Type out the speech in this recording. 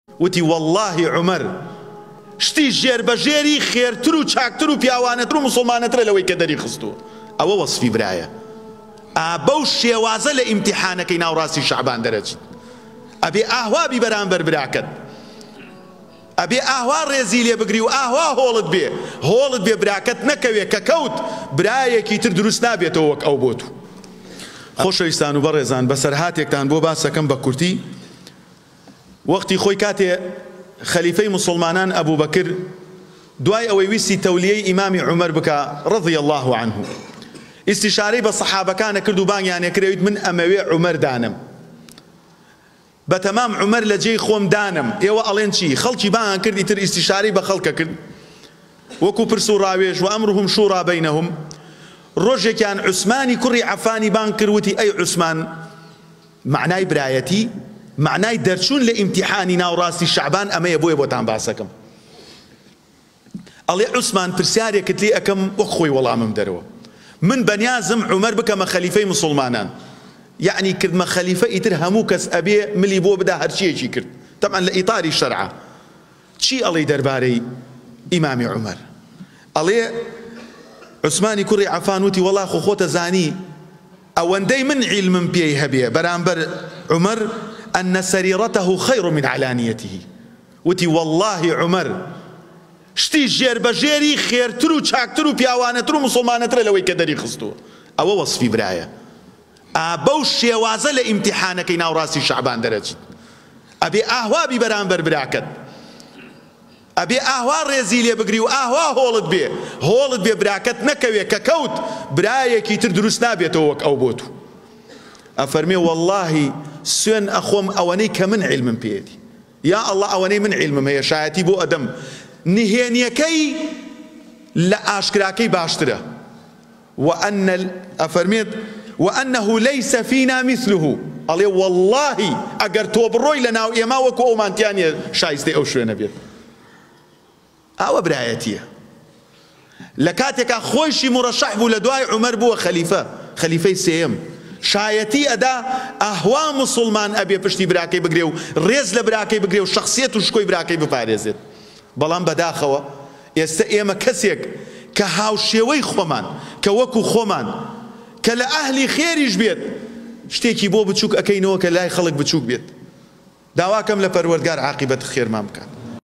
وتی وەڵڵاهی عومەر شتی ژێربەژێری خێرتر و چاکتر و پیاوانەتر و موسڵمانەترە لەوەی کە دەری خستووە. ئەوە وەسفی برایە. ئا بەو شێوازە لە ئیمتیحانەکەی ناوڕاستی شەعبان دەرەچیت. ئەبێ ئاهوا بی بەرامبەر براکەت. ئەبێ ئاهوا ڕێزی لێ بگری و ئاهوا هۆڵت بێ. هۆڵت بێ براکەت نەکەوێ کە کەوت برایەکی تر دروست نابێتەوە وەک ئەو بۆ تو. خۆشەویستان و بەڕێزان بەسەرهاتێکتان بۆ باسەکەم بە کورتی. وەختی خۆی کاتێ خەلیفەی موسوڵمانان ئەبوبەکر دوای ئەوەی ویستی تەولیەی ئیمامی عومەر بکا رضی اللە عنه ئیستیشارەی بە سەحابەکانە کرد و بانگیانێ کرد ویت من ئەمەوێ عومەر دانەم بەتەمام عومەر لە جێی خۆم دانەم ئێوە ئەڵێن چی خەڵکی بانگان کرد ئیتر ئیستیشارەی بە خەڵکە کرد وەکو پرس و ڕاوێژ وامرهم شورا بینهم ڕۆژێکیان عوسمانی کوڕی عەفانی بانگ کرد وتی ئەی عوسمان مەعنای برایەتی، مەعنای دەرچوون لە ئیمتیحانی ناوڕاستی شەعبان ئەمەیە بۆیە بۆتان باسەکەم. ئەڵێ عوسمان پرسیارێکت لێ ئەکەم وەک خۆی وەڵامم دەرەوە. من بەنیازم عومەر بکەمە خەلیفەی موسوڵمانان. یەعنی کردمە خەلیفە ئیتر هەموو کەس ئەبێ ملی بۆ بدا هەرچیەکی کرد. تەبعەن لە ئیتاری شەرعا. چی ئەڵێی دەربارەی ئیمامی عومەر؟ ئەڵێ عوسمانی کوڕی عەفان وتی وەڵا خۆ خۆتە زانی ئەوەندەی من عیلمم پێی هەبێ بەرامبەر عومەر ان سریرته خیر من علانیته وتی وەڵاهی عومەر شتی ژێر بە ژێری خێرتر و چاکتر و پیاوانەتر و موسڵمانەترە لەوەی کە دەری خستووە ئەوە وەسفی برایە ئا بەو شێوازە لە ئیمتیحانەکەی ناوڕاستی شەعبان دەرەچیت ئەبێ ئاهوا بی بەرامبەر براکەت ئەبێ ئاهوا ڕێزی لێ بگری و ئاهوا هۆڵت بێ هۆڵت بێ براکەت نەکەوێ کە کەوت برایەکی تر دروست نابێتەوە وەک ئەو بۆ تو ئەفەرمێ وەڵاهی سوێن ئەخۆم ئەوەنەی کە من عیلمم پێیەتی یا اللە ئەوەنەی من عیلمم هەیە شایەتی بۆ ئەدەم نهێنیەکەی لە ئاشکراکەی باشترە وان ئەفەرمێت وانه لیس فینا مثله ئەڵێ وەڵڵاهی ئەگەر تۆ بڕۆی لە ناو ئێمە وەکو ئەومان تیا نیە شایستەی ئەو شوێنە بێت. ئاوە برایەتیە. لە کاتێکا خۆیشی مورەشەح بوو لە دوای عومەر بووە خەلیفە، خەلیفەی سێیەم. شایەتی ئەدا ئەهوا موسوڵمان ئەبێ پشتی براکەی بگرێ و ڕێز لە براکەی بگرێ و شەخسیەت و شکۆی براکەی بپارێزێت. بەڵام بەداخەوە ئێستە ئێمە کەسێک کە هاوشێوەی خۆمان، کە وەکو خۆمان، کە لە ئەهلی خێریش بێت، شتێکی بۆ بچووک ئەکەینەوە کە لای خەڵک بچووک بێت. داواکەم لە پەروەردگار عاقیبەت خێرمان بکات.